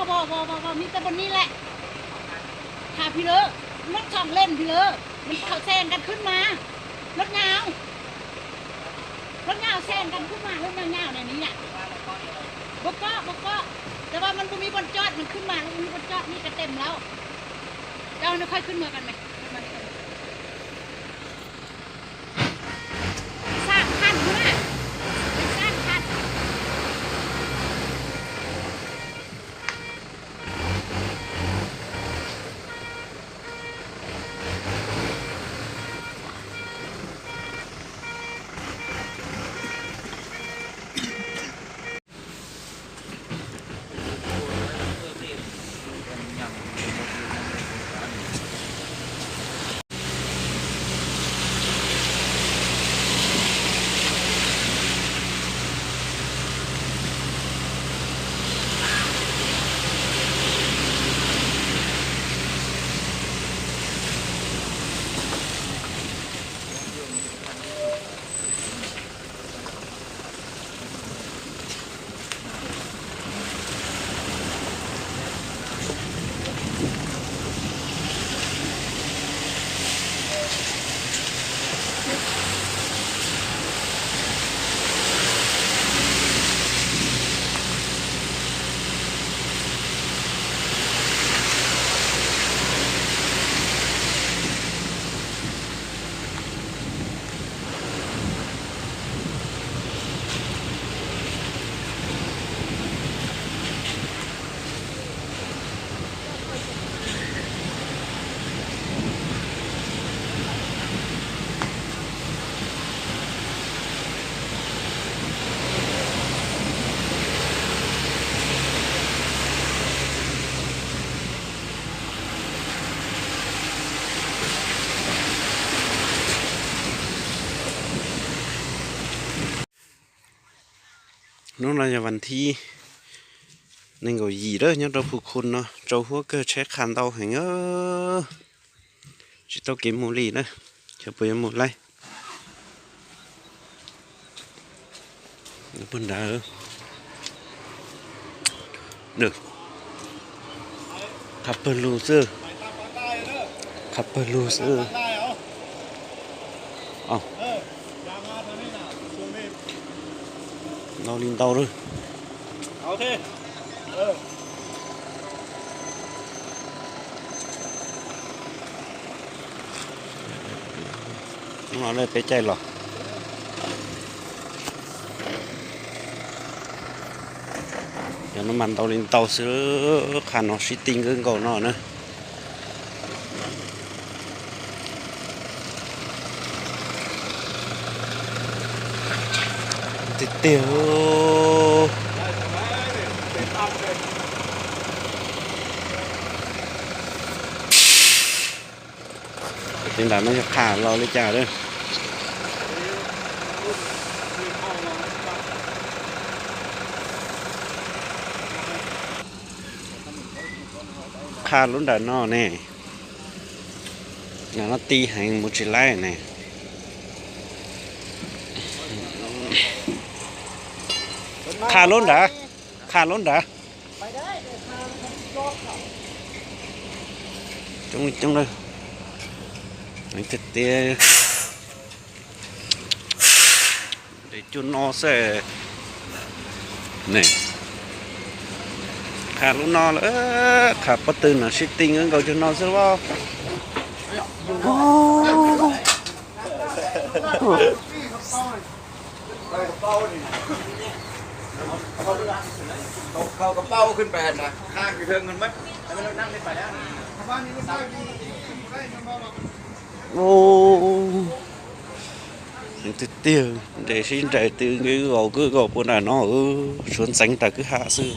Vos, vos, vos, vos, mi teb pos ni lawm. Tham phi lawm, lub txhoom leej phi lawm, mas thaum xe nkas khwb mas, lub nyau, lub nyau xe nkas khwb mas, lub nyau nyau ne ni yam. Pos kob, pos kob, tas vas mas pos mi pos coj, mas khwb mas pos mi pos coj, ni kas tes lawm. Coj nws khwb mas kas me. Xam khaj na, xam khaj. Hnub no yog vas thib nees nkaum yim lawm, nyob rau Phu Khu no rau huab kawg, tsheb qha ntau heev, tsis tau kev mus li na. Xyov puas yuav mus laij. Puag nrad, qha pawg lug xwb, qha pawg lug xwb. Ntau li ntau lawm. Hnub no peb caij los, cov no mas ntau li ntau xwb, qha no sib ti nkawd nkaus no na. Tiag tiag. Tej nram no yog qha los li cas lawm. Qha lub nram no ne, nram no ti heev mus tsis laib ne. Qha lub nrad, qha lub nrad. Coob li coob lawm. Tiag tiag. Nres cuag no xwb ne. Qha lub no lawm, qha pob tw no sib ti nkaus cuag no xwb los. Tiag tiag, nres sib nraim twb nkaus kwj kaus puag nram no, suav ntxeev tas kwj ha xwb.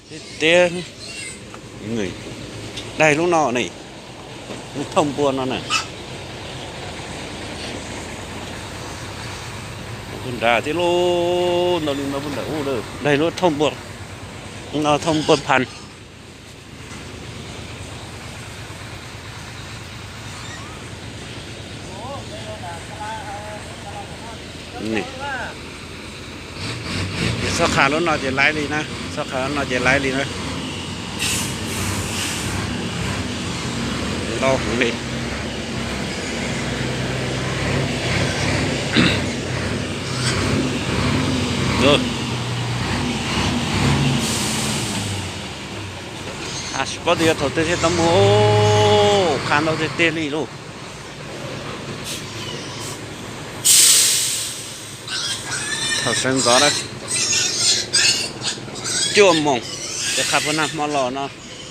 Tiag tiag, daig lub no ne, thooj npua no na. Puag nrad thiab lauj, ntau li no puag nrad ub, daig lub thooj npua no, thooj npua phan. Txhob qha lub no ces laiv li na, txhob qha lub no ces laiv li na. Ntau heev li. Tsis paub tias yuav thaum twg thiaj tau mus, qha ntau tiag tiag li lauj. Thaum sawv ntxov na, cuaj moos, ces qha puag nag hmo los no,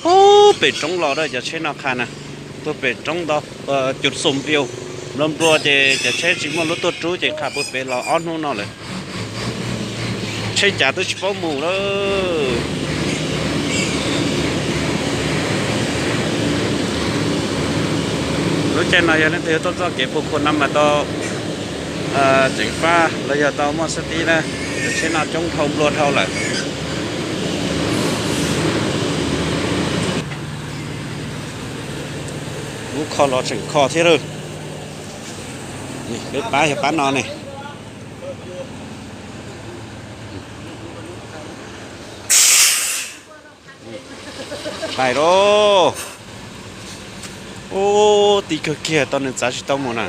puag pem roob los na, cov tsheb no qha na, puag pem roob ntau, cua xoo piu, nplua nplua ces cov tsheb tsis muaj lub tuaj rub ces qha puag pem los ob hnub no lawm. Tsheb cav twb tsis paub mus lawm. Lub caij no yog leej twg yuav tuaj txoj kev puag khu no mas tau tseem fab los yog tau muaj xab tib na, cov tsheb no coob dhau nplua dhau lawm. Lub kho los tseem kho thiab lawm. Peb pab yog pab no ne. Pais lauj. Ub, tib kawg kiag tau nws txav tsis tau mus na.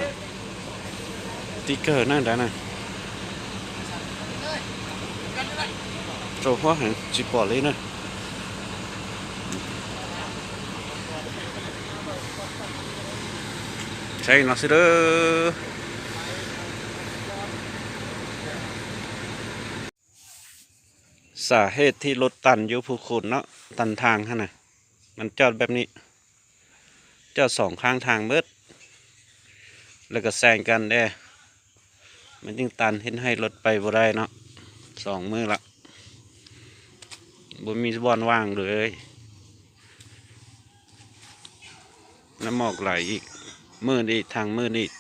Tib kawg na nrad na. Rau huab heev tsis pom li na. Saib no xwb a. Xav hej thij lub tas yuav phu khum no, tas thang hab na, mas coj peb ni, coj xoom khaab thang mab, lawv ka xees kas dej, mas yeej tas hej hej lub pais vu dai no, xoom mab lawm, npua mij vaj vaaj lawm. Nab mom lais ib, maj ib thaj maj ib,